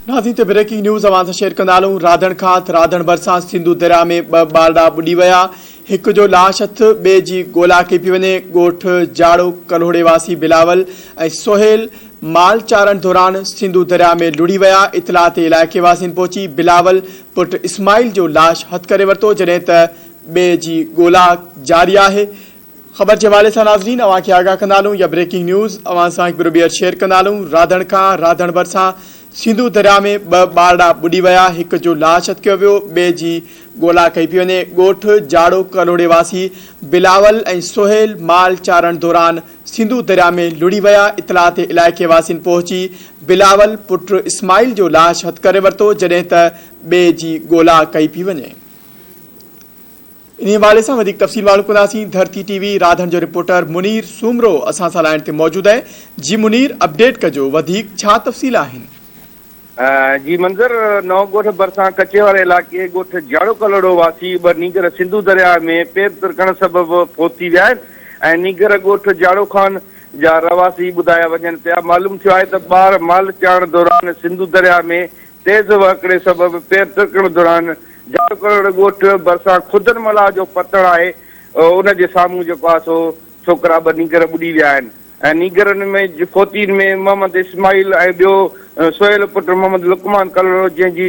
ناظرين ته breaking news اوهان سان شيئر ڪندا هلون راڌڻ کان ته راڌڻ ڀرسان سنڌو درياء ۾ ٻه ٻارڙا ٻڏي ويا هڪ جو لاش هٿ ٻئي جي ڳولا ڪئي پئي وڃي ڳوٺ جاڙو ڪلهوڙي واسي بلاول ۽ سهيل مال چارڻ دوران سنڌو درياء ۾ لڙهي ويا اطلاع تي علائقي واسين پهچي بلاول پٽ اسماعيل جو لاش هٿ ڪري ورتو جڏهن ته ٻئي جي ڳولا جاري آهي خبر جي حوالي سان ناظرين اوهان کي آگاهه ڪندا هلون يا بريڪنگ نيوز اوهان سان هڪ ڀيرو ٻيهر شيئر ڪندا هلون راڌڻ کان راڌڻ ڀرسان سنڌو درياء ۾ ٻه ٻارڙا ٻڏي ويا هڪ جو لاش هٿ ڪيو ويو ٻئي جي ڳولا ڪئي پئي وڃي ڳوٺ جاڙو ڪلهوڙي واسي بلاول ۽ سهيل مال چارڻ دوران سنڌو درياء ۾ لڙهي ويا اطلاع تي علائقي واسين پهچي بلاول پٽ اسماعيل جو لاش هٿ ڪري ورتو جڏهن ته ٻئي جي ڳولا ڪئي پئي وڃي. انهي حوالي سان وڌيڪ تفصيل معلوم ڪنداسين ڌرتي ٽي وي راڌڻ جو رپورٽر منير سومرو اسان سان لائين تي موجود آهي جي منير اپڊيٽ ڪجو وڌيڪ ڇا تفصيل آهن. جي منظر نئون ڳوٺ ڀرسان ڪچي واري علائقي ڳوٺ جاڙو ڪلهوڙو واسي ٻه نينگر سنڌو درياهه ۾ پير ترڪڻ سبب فوت ٿي ويا آهن ۽ نينگر ڳوٺ جاڙو خان جا رهواسي ٻڌايا وڃن پيا معلوم ٿيو آهي ته ٻار مال چارڻ دوران سنڌو درياهه ۾ تيز وهڪري سبب پير ترڪڻ دوران جاڙ ڪروڙ ڳوٺ ڀرسان خدن ملاح جو پتڻ آهي ان جي سامهون جيڪو آهي سو ڇوڪرا ٻه نينگر ٻڏي ويا آهن ۽ نينگرن ۾ فوتين ۾ محمد اسماعيل ۽ ٻيو سهيل پٽ محمد لقمان ڪلهوڙو جنهن جي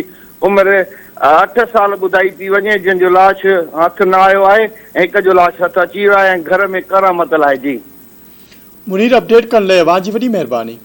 عمر اٺ سال ٻڌائي پئي وڃي جنهن جو لاش هٿ نه آيو آهي ۽ هڪ جو لاش هٿ اچي ويو آهي ۽ گهر ۾ ڪرامت آهي جي. منير اپڊيٽ ڪرڻ لئه اوهان جي وڏي مهرباني.